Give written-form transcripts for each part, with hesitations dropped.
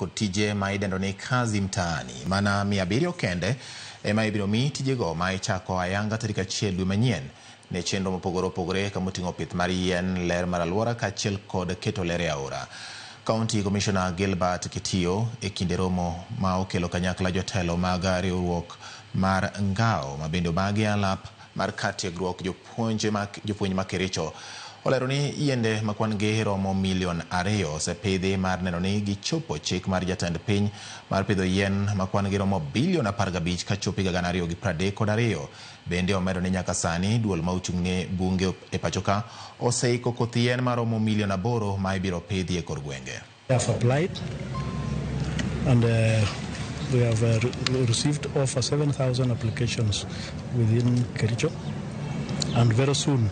kod tije ma idendo ni Kazi Mtaani. Mana 700 kende ema ibiro mi tijego ma ichako ayanga tarik 1 dwe manyien ne chenro mopogore opogore kamoting'o pith mar yien, ler mar alwora kaachiel kod keto ler e aora. County Commissioner Gilbert Kitiyo e kinde romo ma okelo kanyakla jotelo mag riwruok mar NGAO ma bende obagi alap mar kar tiegruok jopuonj ma Kericho olero ni yiende ma kwan gi romo milion 2 osepidhi mar neno ni gichopo chik mar jatend piny mar pidho yien ma kwan gi romo bilion 15 kachopo higa 2032. Bende omedo ni nyaka sani duol ma ochung' ne bunge e pachoka oseiko koth yien maromo milion 8 ma ibiro pidhi e kor gwenge. We have applied and we have received over 7,000 applications within Kericho, and very soon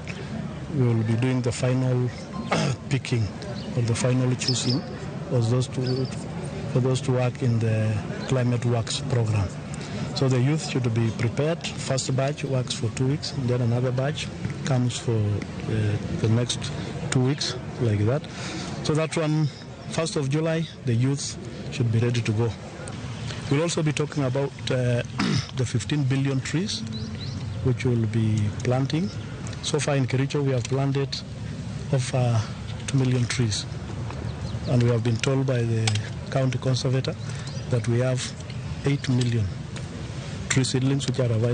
we will be doing the final picking or the final choosing of for those to work in the Climate Works program. So the youth should be prepared. First batch works for 2 weeks, and then another batch comes for the next 2 weeks, like that. So that one, 1st of July, the youth should be ready to go. We'll also be talking about the 15 billion trees, which we'll be planting. So far in Kericho, we have planted over 2 million trees. And we have been told by the county conservator that we have 8 million tree seedlings which are available.